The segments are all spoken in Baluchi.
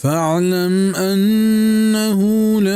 فاعلم أنه لا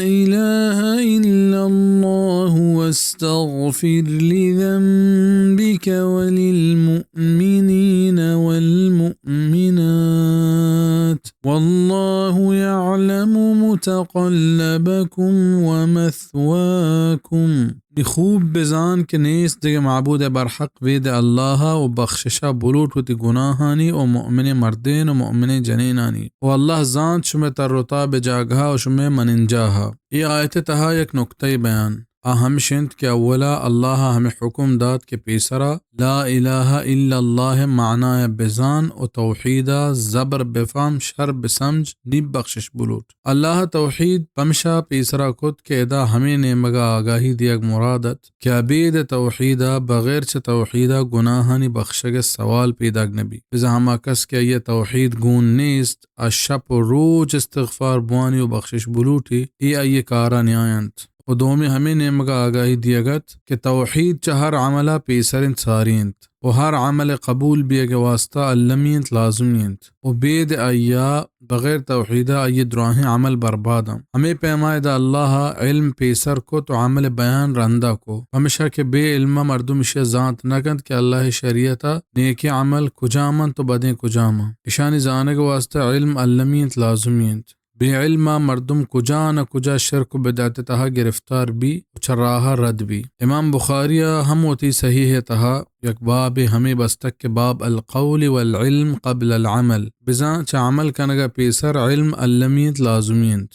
إله إلا الله واستغفر لذنبك وللمؤمنين والمؤمنات والله يعلم متقلبكم ومثواكم۔ نی خوب بزان کہ نیست دگہ معبود برحق بید اللہ ءَ، و بخششا بلوٹ وتی گناہانی و مؤمن مردین و مؤمن جنینانی۔ و اللہ زانت شمئے تر و تاب جاگہا و شمئے مننجاہا۔ اے آیت تہا یک نکتہ بیان آ ہمش انت کہ اولا اللہ ءَ ہمے حکم دات کہ پیسرا لا الہ الا اللہ معنی ءَ بزان و توحید ءَ زبر بفہم، شر بسمجھ، نی بخشش بلوٹ۔ اللہ ءَ توحید پمشا پیسرا کت کہ ادا ہمے نیمگ ءَ آگاہی دیگ مراد ات کہ ابید توحید ءَ بغیر چہ توحید ءَ گناہانی بخشگ ءِ سوال پیداگ نہ بیت۔ بزاں ہما کس کہ آئی ءَ توحید گون نیست، آ شپ و روچ استغفار بوانی و بخشش بلوٹی، اے آئی ءِ کارا نیاینت۔ و دومی ہمے نیمگ ءَ آگاہی دیگ ات کہ توحید چہ ہر عمل ءَ پیسر انت، ساری انت و ہر عمل ءِ قبول بیگ ءِ واسطہ المی انت، لازمی انت و بید آئی ءَ، بغیر توحید ءَ آئی ءِ دراہیں عمل برباد انت۔ ہمے پیما ادا اللہ ءَ علم پیسر کت و عمل ءِ بیان رندا کو، پمشا کہ بے علم ءَ مردم اشی ءَ زانت نہ کنت کہ اللہ ءِ شریعت ءَ نیکیں عمل کجام انت و بدیں کجام انت۔ اشانی زانگ ءِ واسطہ علم المی انت، لازمی انت۔ بے علم ءَ مردم کجا نہ کجا شرک و بدعت ءِ تہا گرفتار بی و چہ راہ ءَ رد بی۔ امام بخاری ءَ ہم وتی صحیح ءِ تہا یک بابے ہمے بستگ کہ باب القول والعلم قبل العمل، بزاں چہ عمل کنگ ءَ پیسر علم المی انت، لازمی انت۔